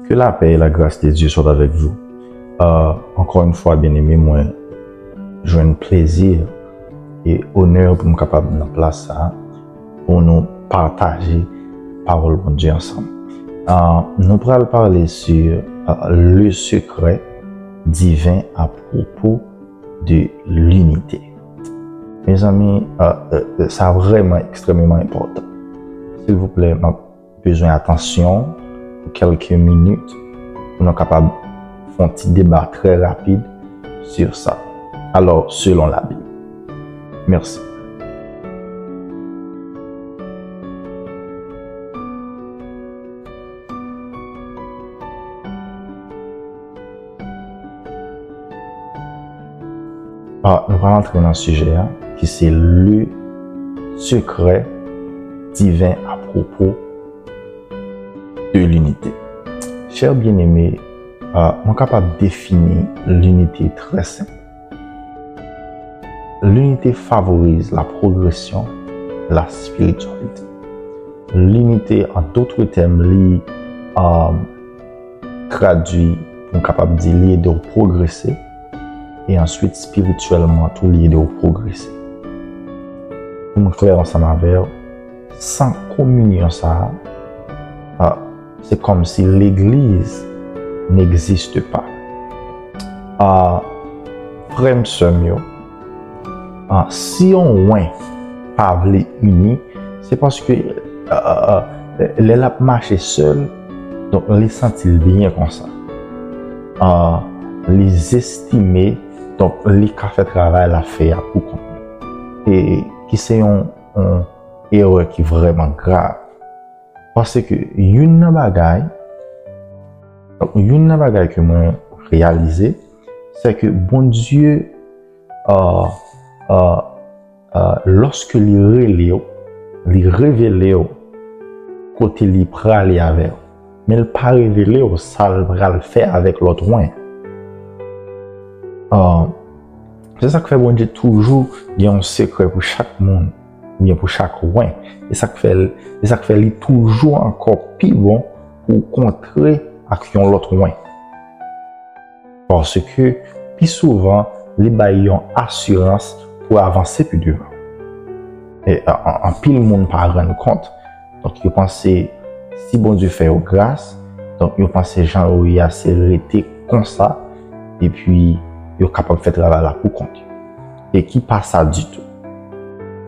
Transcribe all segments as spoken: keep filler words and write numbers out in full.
Que la paix et la grâce de Dieu soient avec vous. Euh, encore une fois, bien-aimé, mwen jwenn plezi e onè pou m kapab nan plas sa a, pou nou pataje pawòl Bondye ansanm. Euh, nou pral pale sur, euh, le secret divin à propos de l'unité. Mezanmi, euh, euh, sa vrèman ekstrèmeman enpòtan. Silvouplè, m ap bezwen atansyon pou kèlke minit pou nou kapab fè yon ti deba trè rapid sur sa. Alors, selon la Bible. Merci. Ah, nou pral antre nan sijè a, ki se le secret divin à propos de l'unité. Chè byeneme, ah, mwen kapab defini linite trè senp. L'unité favorise la progression, la spiritualité. Linite, an dòt tèm, li, ah, tradui, pou m kapab di, li ede w pwogrese, e answit, espirityèlman tou, li ede w pwogrese. Pou m klè ansanm avè w, san kominyon sa a, ah, se kòmsi legliz n'existe pas. Ah, frè m, sè m yo, ah, si yon wen pa vle ini, se paske, ah, ah, ah, lè l ap mache sèl, donk, li santi l byen konsa. Ah, li estime, donk, li ka fè travay l ap fè a pou kont li. E ki se yon, yon erè ki vrèman grav. Paske youn nan bagay, donk, youn nan bagay ke mwen reyalize, se ke Bondye, euh, euh, euh, lòske li rele w, li revele w kote li prale avè w. Men l pa revele w sa l pral fè avèk lòt wen. Euh, se sa k fè Bondye toujou gen yon sekrè pou chak moun, oubyen pou chak wen. E sa k fè l, e sa k fè li toujou ankò pi bon pou w kontre ak yon lòt wen. Paske pi souvan, li bay yon asirans pou avanse pi devan. E a-, a-, anpil moun pa rann kont. Donk, yo panse si Bondye fè yo gras, donk, yo panse jan yo ye a se rete konsa, epi yo kapab fè travay la pou kont yo. E ki pa sa ditou.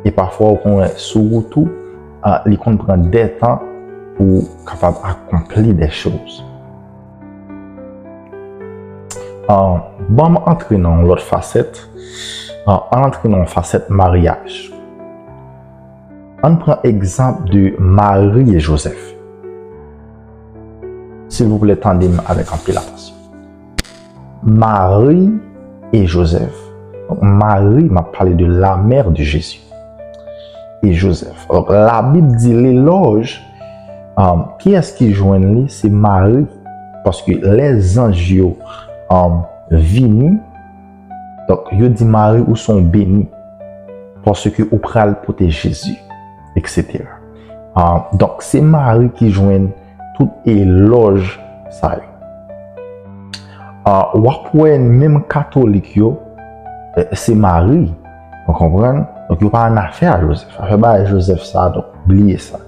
E pafwa, ou konn wè sou wout ou, a, li konn pran de tan pou w kapab akonpli de choz. Ah, ban m antre nan yon lòt fasèt. Ah, ann antre nan yon fasèt maryaj. Ann pran egzanp de Mari e Jozèf. Silvouplè, tande m avèk anpil atansyon. Mari e Jozèf. Donk, Mari, m ap pale de la mère de Jésus. E Jozèf. Donk, Labib di lelòj, um, kiyès ki jwenn li? Se Mari. Paske lè zanj yo, um, vini, donk, yo di Mari, ou se yon beni. Paske ou pral pote Jezi, et cetera. Ah, donk, se Mari ki jwenn tout elòj sa yo. Ah, w ap wè menm katolik yo, eh, se Mari. Ou konprann? Donk, yo pa annafè a Jozèf. Afè bagay Jozèf sa, donk, bliye sa.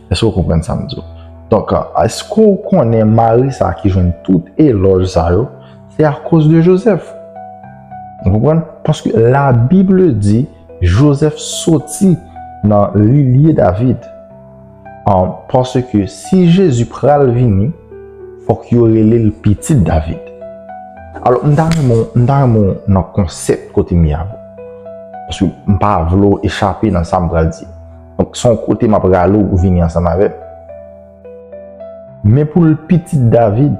Èske w konprann sa m di w? Donk, ah, èske w konnen Mari sa ki jwenn tout elòj sa yo, se akoz de Jozèf. Ou konprann? Paske Labib di, Jozèf soti nan linye David. An, paske si Jezi pral vini, fòk yo rele l pitit David. Alò, m ta renmen, m ta renmen w nan konsèp kote m ye a. Paske m pa vle w echape nan sa m pral di. Donk, se yon kote m ap rale w pou w vini ansanm avè m. Men pou l pitit David,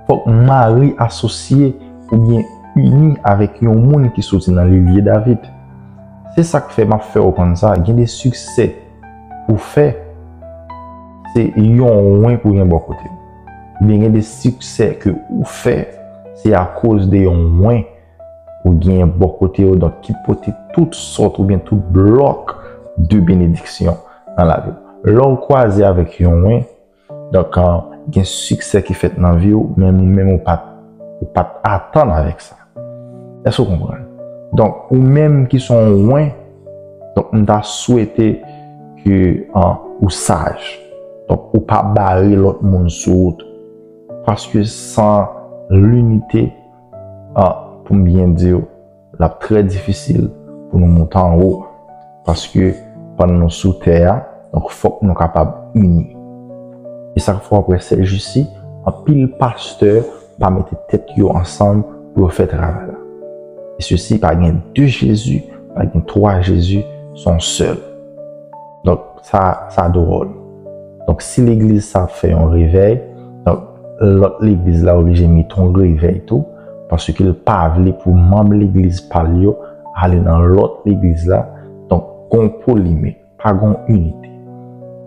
fòk Mari asosye oubyen ini avèk yon moun ki soti nan linye David. Se sa k fè m ap fè w konn sa, gen de siksè ou fè, se yon wen pou gen bò kote w. Oubyen gen de siksè ke ou fè, se akoz de yon wen ou gen bò kote w, donk ki pote tout sòt oubyen tout blòk de benediksyon nan lavi w. Lè w kwaze avèk yon wen, Donk, gen siksè ki fèt nan vi w, men ou menm ou pa t, ou pa t atann avèk sa. Èske w konprann? Donk, ou menm ki se yon wen, donk, m ta swete ke, an, ou saj. Donk, ou pa bare lòt moun sou wout. Paske san linite, an, pou m byen di w, l ap trè difisil pou nou monte anwo. Paske pandan nou sou tè a, donk, fòk nou kapab ini. E sa k fè w ap wè sèjousi, anpil pastè pa mete tèt yo ansanm pou yo fè travay la. E sesi, pa gen de Jezi, pa gen twa Jezi, se yon sèl. Donk, sa, sa dwòl. Donk, si legliz sa ap fè yon revèy, donk, lòt legliz la oblije mete yon revèy tou, paske l pa vle pou manm legliz pa l yo ale nan lòt legliz la. Donk, gon polemik, pa gon inite.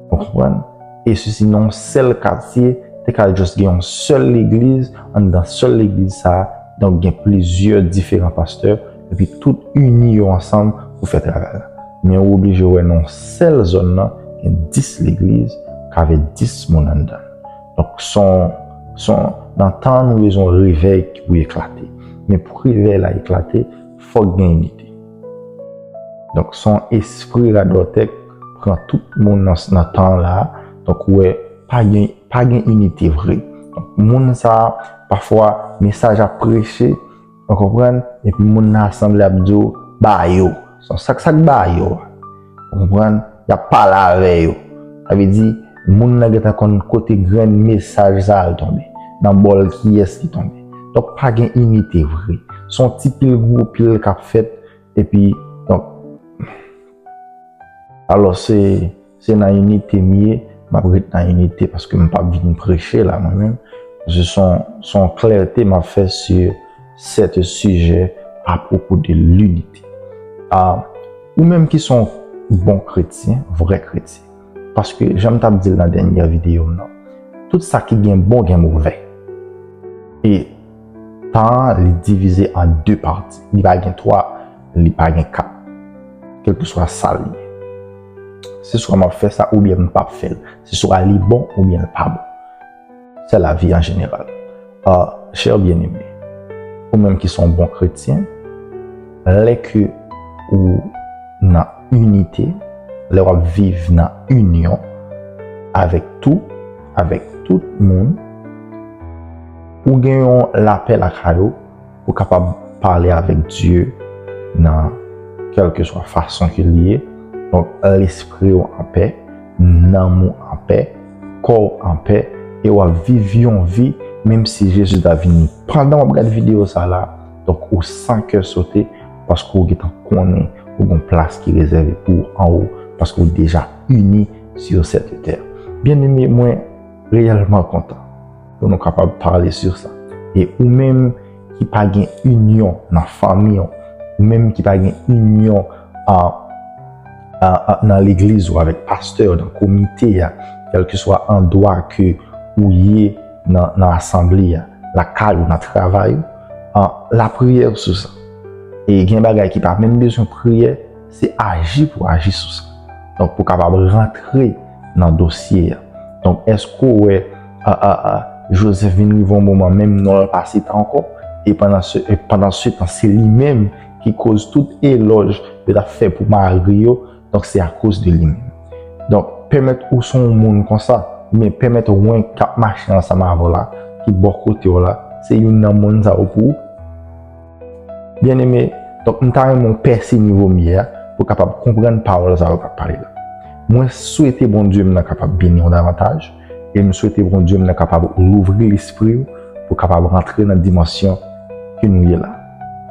Ou konprann? E sesi nan yon sèl katye, te ka just gen yon sèl legliz, anndan sèl legliz sa a, donk gen plizyè diferan pastè, epi tout ini yo ansanm pou fè travay la. Men ou oblije wè nan yon sèl zòn nan, gen dis legliz, k avè dis moun anndan. Donk, se yon, se yon, nan tan an, nou bezwen yon revèy ki pou eklate. Men pou revèy la eklate, fòk gen inite. Donk, se yon espri radòtèk pran tout moun nan, nan tan an la. Donk, ou wè, pa gen, pa gen inite vre. Donk, moun sa a, pafwa, mesaj ap preche, ou konprann? Epi moun nan asanble ap di w, "Ba yo." Sa, sa, sa k ba yo a? Ou konprann? Y ap pale avè yo. Sa vle di, moun nan gentan konn kote grenn mesaj sa al tonbe. Nan bòl kiyès li tonbe. Donk, pa gen inite vre. Se yon ti pil gwo pil k ap fèt. Epi, donk, alò, se, se nan inite m ye, m ap ret nan inite paske m p ap vin preche la, mwen menm. Se yon, se yon klète m ap fè sou sèt sijè apwopo de linite. A, ou menm ki se yon bon kretyen, vrè kretyen. Paske, jan m t ap di l nan dènye videyo m nan, tout sa ki gen bon gen movè. E tan an, li divize an de pati. Li pa gen twa, li pa gen kat. Kèlkeswa sa l ye. Se swa m ap fè sa oubyen m p ap fè l. Se swa li bon oubyen l pa bon. C'est la vie en général. Ah, chè byeneme, ou menm ki se yon bon kretyen, lè ke ou nan inite, lè w ap viv nan inyon avèk tou, avèk tout moun, ou gen yon lapè lakay ou pou kapab pale avèk Dye nan kèlkeswa fason ke li ye. Donk, lespri w anpè, nanm ou anpè, kò w anpè, e w ap viv yon vi, menm si Jezi ta vini pandan w ap gade videyo sa la, donk, ou san kè sote, paske w gentan konnen ou gen yon plas ki rezève pou ou anwo, paske w deja ini sur cette terre. Byeneme, mwen reyèlman kontan pou nou kapab pale sou sa. E ou menm ki pa gen inyon nan fanmi w, ou menm ki pa gen inyon, a, a, a, nan legliz ou avèk pastè w, nan komite a, kèlkeswa andwa ke ou ye nan, nan asanble a, lakay ou, nan travay ou, a, lapriyè sou sa. E gen bagay ki pa menm bezwen priyè, se aji pou aji sou sa. Donk, pou kapab rantre nan dosye a. Donk, èske w wè, a, a, a, Joseph vin rive yon moman, menm non l pa site ankò? E pandan se, e pandan se tan, se li menm ki koz tout elòj yo t ap fè pou mari yo. Donk, se akoz de li menm. Donk, pèmèt ou se yon moun konsa, men pèmèt wen k ap mache ansanm avè w la, ki bò kote w la, se youn nan moun sa yo pou ou. Byeneme, donk, m ta renmen w pèse nivo m ye a pou w kapab konprann pawòl sa yo k ap pale la. Mwen swete Bondye m nan kapab beni w davantaj, e m swete Bondye m nan kapab louvri lespri w pou w kapab rantre nan dimansyon ke nou ye la.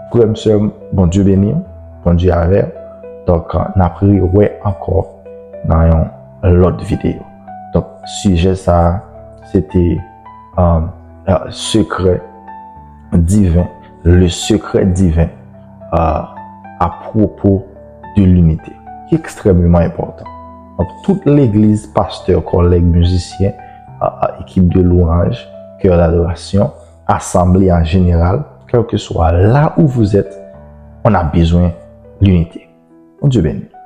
Frè m, sè m, Bondye beni w, Bondye avè w. Donk, n ap rewè ankò nan yon lòt videyo. Donk, sijè sa a, se te, um, uh, sekrè diven, le secret divin, uh, à propos de l'unité, ki ekstrèmeman enpòtan. Donk, tout legliz, pastè, kòlèg, mizisyen, uh, uh, ekip de lwanj, kè dadorasyon, asanble an jeneral, kèlkeswa la où vous êtes, on a besoin l'unité. Bondye beni.